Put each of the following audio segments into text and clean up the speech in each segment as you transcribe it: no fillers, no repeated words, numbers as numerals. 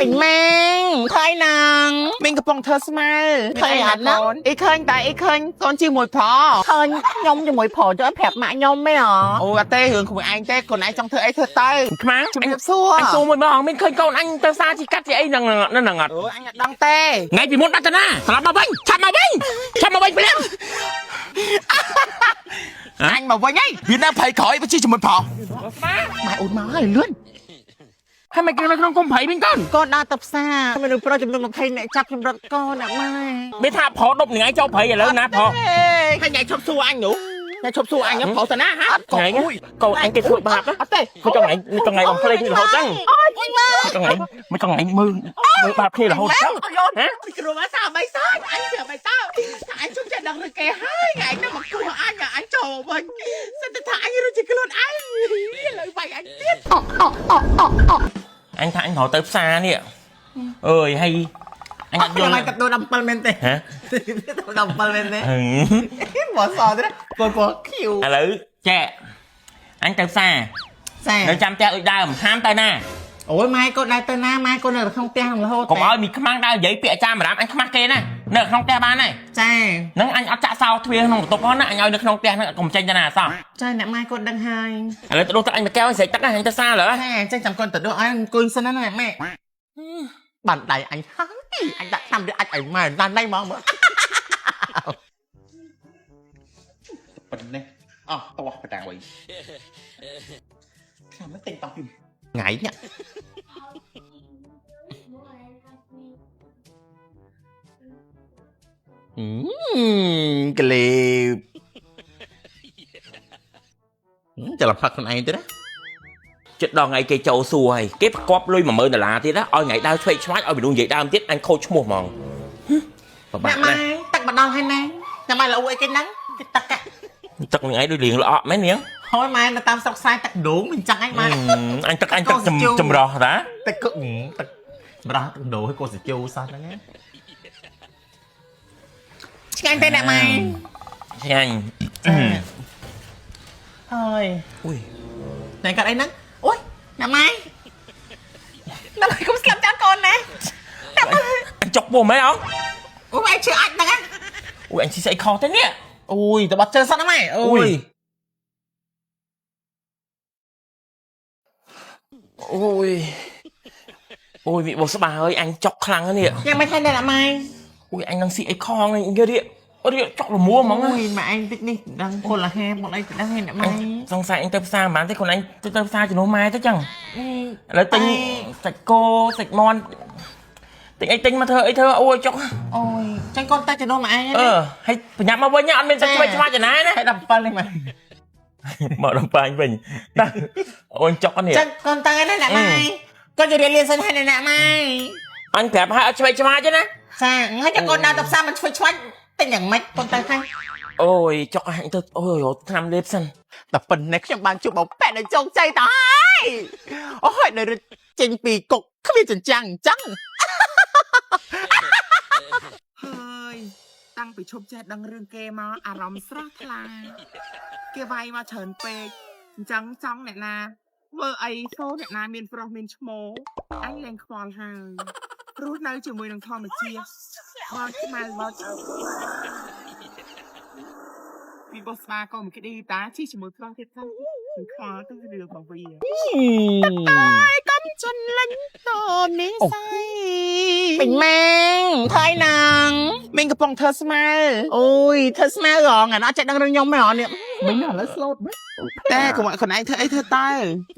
ពេញម៉េងថៃណាង មីងកំពុងធ្វើស្មៅ ឃើញអត់ណា អ៊ីឃើញតែអ៊ីឃើញកូនជាមួយប្រុស ឃើញខ្ញុំជាមួយប្រុសចុះប្រាប់ម៉ាក់ខ្ញុំមែនអ អូអត់ទេរឿងខ្លួនឯងទេខ្លួនឯងចង់ធ្វើអីធ្វើទៅ ខ្មាំង ជំរាបសួរ អញសួរមួយមើលអងមានឃើញកូនអញទៅសារជីកាត់ជាអីហ្នឹងហ្នឹងអត់ អូអញអត់ដឹងទេ ថ្ងៃពីមុនបាត់ទៅណាត្រឡប់មកវិញឆាប់មកវិញឆាប់មកវិញភ្លាម អញមកវិញហីវានៅភ័យក្រោយវាជិះជាមួយប្រុស ម៉ែអូនមកហើយលឿន ហើយមិនគេនៅក្នុងគុំភ័យវិញកូនក ូនដើរទៅផ្សារមនុស្សប្រុសចំនួន20នាក់ចាប់ចម្រិតកូនណាម៉ែ មានថាប្រដប់នឹងឯងចូលព្រៃឥឡូវណាប្រ ហើយញ៉ៃឈប់សួរអញនោះញ៉ៃឈប់សួរអញហ្នឹងប្រុសទៅណាហ่า ថ្ងៃកូនអញគេធ្វើបាប អត់ទេ ចង់ថ្ងៃចង់ថ្ងៃបំភ្លេចរហូតចឹងចង់ថ្ងៃមិនចង់ថ្ងៃមើលមើលបាបគ្នារហូតចឹងហ៎ ពីគ្រូមកសាបីសាអញប្រាប់បីតើថាអញជុំចេះដឹងរឿងគេហើយថ្ងៃហ្នឹងមកគោះអញអញចូលវិញសិតតែថាអញรู้ជាខ្លួនឯងឥឡូវវាយអញទៀត អញថាអញរកទៅផ្សារនេះអើយហើយអញអត់យល់ ម៉ែកាត់ដូន7មែនទេ ហ៎ ដូន7មែនទេមកសទេកូនពណ៌ខៀវ ឥឡូវចែកអញទៅផ្សារ សែ នៅចាំផ្ទះដូចដើមហាមទៅណា អូយម៉ែកូនដើរទៅណាម៉ែកូននៅក្នុងផ្ទះរហូត កុំឲ្យមីខ្មាំងដើរនិយាយពាក្យចាំរាមអញខ្មាស់គេណានៅក្នុងផ្ទះបានហើយ ចា ហ្នឹងអញអត់ចាក់សោទ្វារក្នុងបន្ទប់ផងណាអញឲ្យនៅក្នុងផ្ទះហ្នឹងកុំចេញទៅណាអសោះ ចាអ្នកម៉ែកូនដឹងហើយ ឥឡូវទៅដួសទឹកអញមួយកែវឲ្យស្រេកទឹកណាអញទៅផ្សារលើ ចាចេះចាំកូនទៅដួសឲ្យអង្គុយសិនណាអ្នកម៉ែបានដៃអញហើយអញដាក់ឆ្នាំវាអាចឲ្យម៉ែបានដៃហ្មងមើល ប៉ុណ្ណេះអស់តោះបតាវិញខ្ញុំមិនទិញតោះពី ថ្ងៃនេះ ក្លេប ច្រឡំផឹកខ្លួនឯងទៅណា ចិត្តដល់ថ្ងៃគេចូលសួរហើយគេប្រកបលុយ10000ដុល្លារទៀតណាឲ្យថ្ងៃដើរឆ្វេងឆ្វាច់ឲ្យមនុស្សនិយាយដើមទៀតអញខូចឈ្មោះហ្មងពិបា អ្នកម៉ែ កណាស់ ទឹកមកដល់ហើយណាអ្នកម៉ែល្អអីគេហ្នឹងគេទឹក ទឹកនឹងឯងដូចលៀងល្អក់មែននាង ហើយម៉ែនៅតាមស្រុកខ្សែទឹកដូងមិនចឹងឯងម៉ែ អញទឹកអញទឹកចម្រោះតា ទឹកកទឹកបរោះទឹកដូងហើយកូនសាជូសោះហ្នឹងឆ្ងាញ់ទេអ្នកម៉ែ ឆ្ងាញ់ ហើយ អុយ ណែកាត់អីហ្នឹងអូយអ្នកម៉ែអ្នកម៉ែកុំស្លាប់ចាំកូនណាអ្នកម៉ែ អញចុកពោះមែនអង អូយម៉ែជឿអាចហ្នឹង អូយអញស៊ីស្អីខុសទេនេះ អូយតបត់ជើសិនណាម៉ែអូយ អូយអូយវាបោះស្បាហើយអញចុកខ្លាំងនេះ យ៉ាងមិនថៃអ្នកម៉ែ អូយអញនឹងស៊ីអីខងនេះគេរៀករៀកចុកល្មួហ្មង អូយម៉ែឯងតិចនេះដឹងពលអាហារមកអីទៅដឹងឯអ្នកម៉ែ សង្ស័យអញទៅផ្សារមិនបានទេខ្លួនអញទៅទៅផ្សារជំនួសម៉ែទៅចឹងឥឡូវទិញសាច់គោសាច់មាន់ទិញអីទិញមកធ្វើអីធ្វើអូយចុក អូយចឹងកូនទៅជំនួសម៉ែឯង អឺហើយប្រញាប់មកវិញអត់មានសាច់ឆ្វេងឆ្វាច់ឯណាណា ហើយ17នេះម៉ែ មកដល់បាញ់វិញតាអូនចុកនេះ ចឹងកូនទៅណាអ្នកម៉ែកូនជម្រាបលាសិនហើយអ្នកម៉ែ អញប្រាប់ឲ្យអត់ឆ្វេងឆ្វាច់ទេណា ចាហើយតែកូនដើរទៅផ្សារមិនឆ្វេងឆ្វាច់តែយ៉ាងម៉េចកូនទៅហើយ អូយចុកអញទៅអូយរត់ថ្នាំលេបសិន តែប៉ុណ្ណេះខ្ញុំបានជួបបងប៉ែនៅចុងជ័យតហើយអូយនៅរត់ចេញពីគុកគ្មានចិញ្ចាំងអញ្ចឹង ហើយតាំងពីឈប់ចេះដឹងរឿងគេមកអារម្មណ៍ស្រស់ថ្លាគេវាយមកច្រើនពេកអញ្ចឹងចង់អ្នកណាធ្វើអីសូអ្នកណាមានប្រុសមានឈ្មោះអញលែងខ្វល់ហើយរស់នៅជាមួយនឹងធម្មជាតិបត់ខ្មៅបត់ពីបោះស្បាក៏មិនក្តីតាជិះជាមួយប្រុសទៀតទៅមិនខ្វល់ទៅរឿងរបស់វា កុំជន់លិញតនេះស័យពេញម៉េងថៃណាង មីងកំពុងធ្វើស្មៅ អូយធ្វើស្មៅហងអានអត់ចេះដឹងរឿងខ្ញុំទេហ៎នេះ មីងឥឡូវស្លូតមែនតែកុំឲ្យខ្លួនឯងធ្វើអីធ្វើទៅ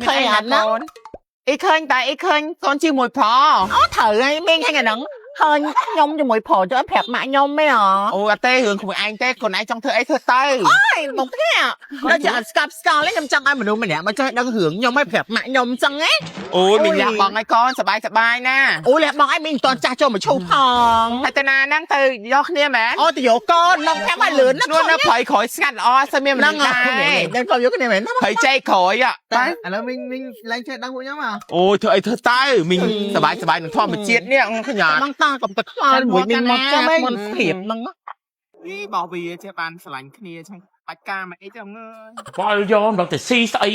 ឃើញអត់ណា អ៊ីឃើញតែអ៊ីឃើញកូនជាមួយប្រុស អូត្រូវហើយមីងហើយអាហ្នឹងហើយខ្ញុំជាមួយប្រុសចុះប្រាប់ម៉ាក់ខ្ញុំមែនហ៎ អូអត់ទេរឿងខ្លួនឯងទេខ្លួនឯងចង់ធ្វើអីធ្វើទៅ ហើយមកផ្ទះដល់ជាអត់ស្កាប់ស្កល់ទេខ្ញុំចង់ឲ្យមនុស្សម្នាក់មកចេះដឹងរឿងខ្ញុំឲ្យប្រាប់ម៉ាក់ខ្ញុំចឹងហ៎ អូយមីងលះបង់ឲ្យកូនសប្បាយសប្បាយណា អូលះបង់ឲ្យមីងមិនតន់ចាស់ចូលមកឈូផង ហើយទៅណាហ្នឹងទៅយកគ្នាមែន អូទៅយកកូននឹងប្រាប់ឲ្យលឿនណា នួននៅព្រៃក្រោយស្ងាត់ល្អសើមានមនុ ហ្នឹង ស្សដែរ ដឹងគាត់យកគ្នាមែន ព្រៃចេកក្រោយតែ ឥឡូវមីងមីងឡើងចេះដឹងពួកខ្ញុំហ៎ អូយធ្វើអីធ្វើទៅមីងសប្បាយសប្បាយនឹងធម្មជាតិនេះខញ្ញា បងតាកុំទៅខ្វល់មួយមីងមកចាំមិនព្រៀបហ្នឹង នេះបោះវាចេះបានស្រឡាញ់គ្នាចឹងបាច់ការមកអីចឹងអើយ បល់យកមិនដឹងតែស៊ីស្អី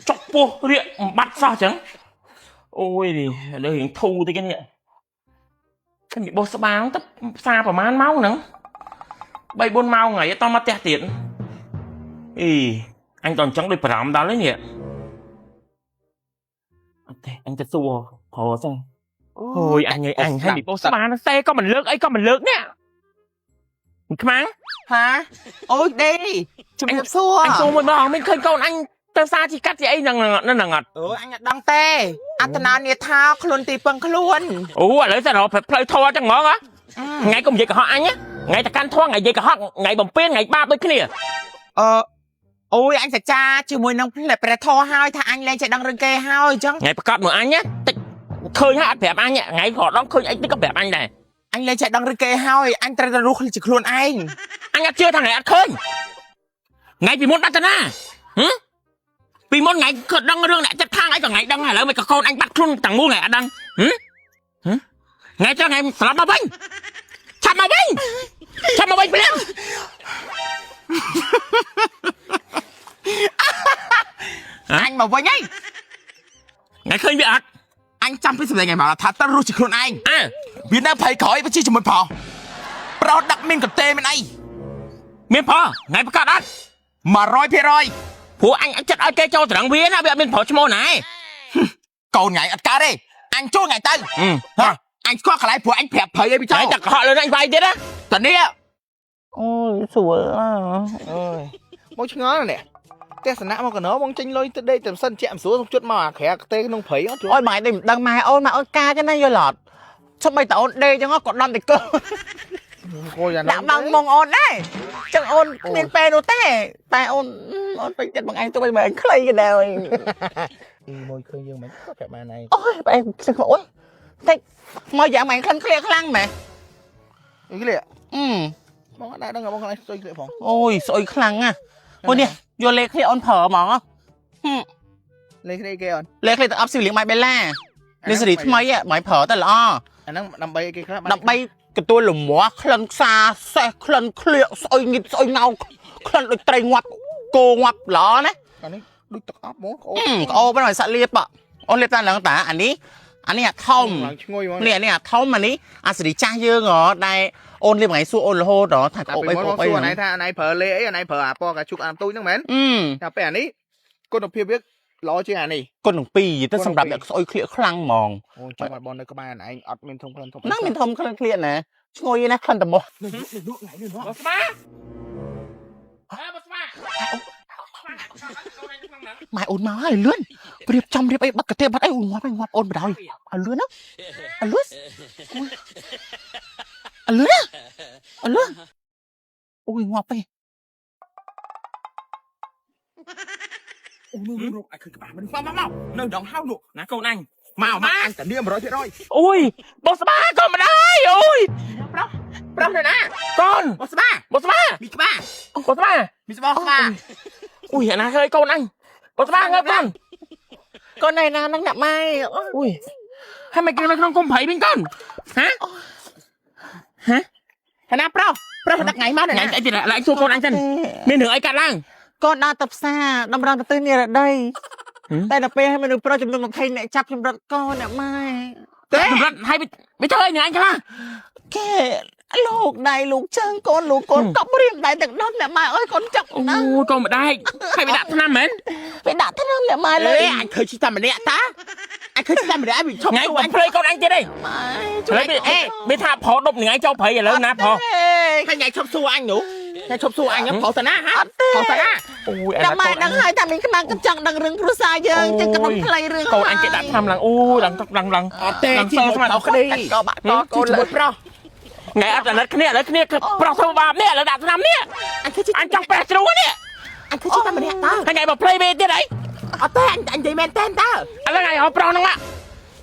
ចុកពោះរៀកមិនបាត់សោះចឹង អូយនេះឥឡូវរៀងធូរតិចនេះខ្ញុំបោះស្បាងទៅផ្សារប្រហែលម៉ោងហ្នឹង3 4ម៉ោងហើយអត់តមកផ្ទះទៀតអីអញតអញ្ចឹងដូចបារម្ភដល់ហើយនេះអត់ទេអញទៅសួរព្រោះចឹងអូយអញអើយអញហើយបោះស្បាហ្នឹងសេក៏មិនលើកអីក៏មិនលើកនេះមិនខ្មាំង ហាអូយដេជំរាបសួរ អញសួរមួយម្ដងមិនឃើញកូនអញទៅផ្សារជីកាត់ជាអីហ្នឹងហ្នឹងអត់ អូអញអត់ដឹងទេអត្តនានាថាខ្លួនទីពឹងខ្លួន អូឥឡូវតែរកផ្លូវធေါ်ចឹងហ្មងហ៎ថ្ងៃកុំនិយាយកុហកអញណាថ្ងៃតកាន់ធေါ်ថ្ងៃនិយាយកុហកថ្ងៃបំពេញថ្ងៃបាបដូចគ្នា អឺអូយអញសច្ចាជាមួយនឹងផ្លែព្រះធរហើយថាអញលែងចេះដឹងរឿងគេហើយអញ្ចឹង ថ្ងៃប្រកាសមើលអញណាតិចឃើញហើយអត់ប្រាប់អញថ្ងៃក្រដងឃើញអីតិចក៏ប្រាប់អញដែរ អញលែងចេះដឹងរឿងគេហើយអញត្រូវតែរស់ជាខ្លួនឯង អញអត់ជឿថាថ្ងៃអត់ឃើញថ្ងៃពីមុនបាត់ទៅណាហឹមពីមុនថ្ងៃក៏ដឹងរឿងអ្នកចិត្តខាងអីក៏ថ្ងៃដឹងហើយឥឡូវមិនក៏កូនអញបាត់ខ្លួនទាំងមូលថ្ងៃអត់ដឹងហឹមថ្ងៃចុះថ្ងៃស្លាប់មកវិញឆាប់មកវិញឆាប់មកវិញភ្លាម អញមកវិញហី ថ្ងៃឃើញវាអត់ អញចាំពីសម្លេងឯងមកថាត្រូវរស់ជាខ្លួនឯង អើ វានៅភ័យក្រោយវាជិះជាមួយប្រុសប្រុសដឹកមានកតេមានអី មានផលថ្ងៃប្រកាសអត់ 100% ព្រោះអញអត់ចិត្តឲ្យគេចូលត្រង់វាណាវាអត់មានប្រុសឈ្មោះណាឯង កូនថ្ងៃអត់កើតទេអញចូលថ្ងៃទៅហ៎អញស្គាល់កន្លែងព្រោះអញប្រាប់ភ័យឲ្យវាចូល ថ្ងៃតែកុហកលើនឹងអញវាយទៀតណា តនេះ អូយស្រួល អើយមកឆ្ងល់នេះទស្សនៈមកកណោបងចេញលុយទៅដេកតែមិនសិនជាក់មិនស្រួលសុំជុតមកអាក្រាកទេក្នុងព្រៃអត់ជួ អូយម៉ែដូចមិនដឹងម៉ែអូនម៉ែអូនកាចឹងណាយល់អត់ឈប់បីតអូនដេកចឹងក៏ដំតែកូន គោយ៉ាង ដាក់បាំងមងអូនដែរចឹងអូនគ្មានពេលនោះទេតែអូនអូនពេញចិត្តបងឯងទោះបីបងឯងខ្លីក៏ដោយ អីមួយឃើញយើងមិនក៏ប្រាប់បានឯង អូយបែរសឹកអូយតិចមកយ៉ាងម៉េចក្លិនក្លៀកខ្លាំងម៉េះ អីក្លៀក អឺ បងអត់ដែរដឹងបងខ្លួនឯងស្អុយក្លៀកផង អូយស្អុយខ្លាំងណាស់អូនេះយកលេខគ្នាអូនប្រើហ្មង លេខគ្នាគេអូន លេខគ្នាទៅអបស៊ីលៀងម៉ៃបេឡានេះសេរីថ្មីម៉ៃប្រើទៅល្អ អាហ្នឹងដើម្បីគេខ្លះ ដើម្បីទទួលលមាស់ក្លិនខ្សាសេះក្លិនក្លៀកស្អុយងឹតស្អុយងោក្លិនដូចត្រីងាប់គោងាប់ល្អណា អានេះដូចទឹកអប់ហ្មងក្អូ ក្អូបហ្នឹងឲ្យសាក់លៀបអូនលៀបតាមឡើងតាអានេះអានេះអាធំ ឡើងឈ្ងុយហ្មង នេះនេះអាធំអានេះអាសេរីចាស់យើងហ៎ដែលអូនលៀបថ្ងៃសួរអូនរហូតហ៎ថា តែ ក្អូប ពីមុនបង អីក្អូបអី សួរអាណៃថាអាណៃប្រើលេអីអាណៃប្រើអាពណ៌កាជុកអាទូចហ្នឹងមែន អឺ តែពេលអានេះគុណភាពវាល្អជាងអានេះ គុណនឹងពីរទៅសម្រាប់អ្នកស្អុយក្លៀកខ្លាំងហ្មង អូចាំឲ្យបងនៅក្បែរអាឯងអត់មានធំក្លិនធំ ហ្នឹងមានធំក្លិនក្លៀកណាឈ្ងុយណាស់ក្លិនតមោះ បស្មាអើបស្មា ម៉ែអូនមកហើយលឿនព្រៀបចំរៀបអីបាត់កាទេបាត់អីអូងាប់ហើយងាប់អូនបដ ாய் ឲ្យលឿនណាឲ្យលឿនឲ្យលឿនឲ្យលឿនអូយងាប់ហើយ អូនោះនោះអញឃើញក្បាលมันមកមកនៅដងហៅនោះ ណាកូនអញ មកមកអញតានេះ100% អូយបោះស្មាក៏មិនដែរអូយ ប្រុសប្រុសនៅណា កូន បោះស្បា បោះស្មា មីក្បាល បោះស្មា មីស្បោះក្បាល អូយអាណាឃើញកូនអញបោះស្មាងើបកូនក ូនណៃណាហ្នឹងអ្នកម៉ែ អូយហើយមិនគេនៅក្នុងគុំព្រៃវិញកូនហ៎ហ៎ ហណាប្រុសប្រុសដឹកថ្ងៃមកនៅ ថ្ងៃ ណា អីទៀតឡើងសួរកូនអញសិនមានរឿងអីកាត់ឡើង កូនដើរទៅផ្សារតម្រង់ទៅទិសនិរដីតែដល់ពេលឲ្យមនុស្សប្រុសចំនួន20អ្នកចាប់ចម្រិតកូនអ្នកម៉ែ ទេ សម្រាប់ឲ្យមិនធ្វើអីអញខ្លះ គេលោកដៃលោកជើងកូនលោកកូនកប់រៀមដៃទាំង10អ្នកម៉ែអើយកូនចាប់ អូ ណា យកូនម្ដាយហើយវាដាក់ថ្នាំមែន វាដាក់ថ្នាំអ្នកម៉ែ អេ លើ អញឃើញជីតែម្នាក់តាអញឃើញជីតែម្នាក់វាឈប់ ថ្ងៃ សួរអញ បំភ្លៃកូនអញទៀតឯង ម៉ែ ឥឡូវអេមានថាប្រដប់នឹងឯងចូលព្រៃឥឡូវណាប្រ ហើយថ្ងៃឈប់សួរអញនោះថ្ងៃឈប់សួរអញប្រុសតាណាហ៎ប្រុសតាណា អូយ អ្នកម៉ែដឹងហើយថាមានខ្មាំងក៏ចង់ដឹងរឿងគ្រួសារយើងចឹងក៏បំភ្លៃរឿង កូនអញគេដាក់ថ្នាំឡើងអូយឡើងទឹកឡើងឡើង អត់ទេជី ឡើងសើស្មា មួយប្រុសក្តី ក៏បាក់កកូន ជីមួយប្រុស ថ្ងៃអត់អាណិតគ្នាឥឡូវគ្នាប្រុសធ្វើបាបនេះឥឡូវដាក់ថ្នាំនេះ អញឃើញជី អញចង់ប្រេះជ្រូនេះ អញឃើញជីតែម្នាក់តា ហើយថ្ងៃបំភ្លៃវាទៀតអី អត់ទេអញអញនិយាយមែនតើតើ ឥឡូវថ្ងៃហៅប្រុសហ្នឹងមក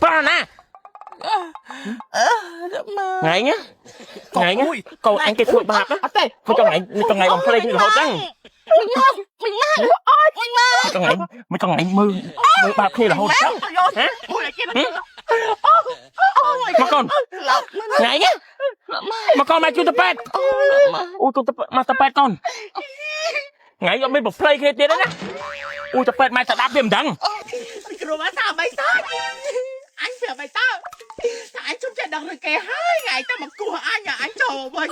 ប្រុសណា ម៉ែ ថ្ងៃណាថ្ងៃណាកូនអញគេធ្វើបាប អត់ទេ មកចង់ថ្ងៃមកចង់ថ្ងៃបំភ្លៃគ្នារហូតហ្នឹង វិញមកវិញមកអូយវិញមក មកចង់ថ្ងៃមកចង់ថ្ងៃមើលមើលបាបគ្នារហូតហ្នឹងហ៎មកកូនថ្ងៃណាមកកូនមកជួយតប៉ែតអូយកូនតមកតប៉ែតកូនថ្ងៃអត់មានបំភ្លៃគ្នាទៀតទេណាអូតប៉ែតមកតដាប់វាមិនដឹង គ្រូមកសាមិនសាច់ អញប្រាប់ឲ្យតើថាអញជុំចេះដឹងរឿងគេហើយថ្ងៃទៅមកគោះអញអញចូលវិញ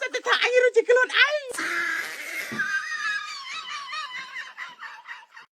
សិតតែថាអញរត់ជាខ្លួនឯង។